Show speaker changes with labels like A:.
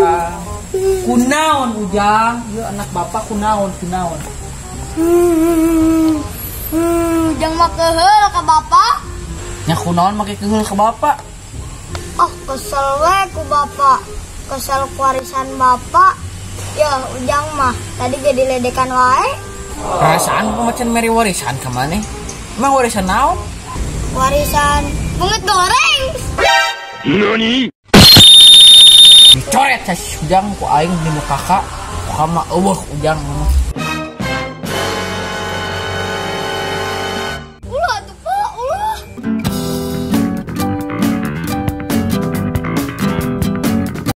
A: Bang. Kunaon, Ujang? Yeuh, anak bapak, kunaon, kunaon?
B: Ujang mah keheul ka bapak.
A: Nya kunaon make keheul ka bapak?
B: Oh, kesel we ku bapak. Kesel ku warisan bapak. Ya, Ujang mah tadi jadi ledekan wae.
A: Perasaan pemacan mere warisan ka maneh? Emang warisan naon?
B: Warisan bunget goreng.
C: NANI?
A: Dicoret sa si Ujang ku aing di muka kak. Muka mah eueuh Ujang.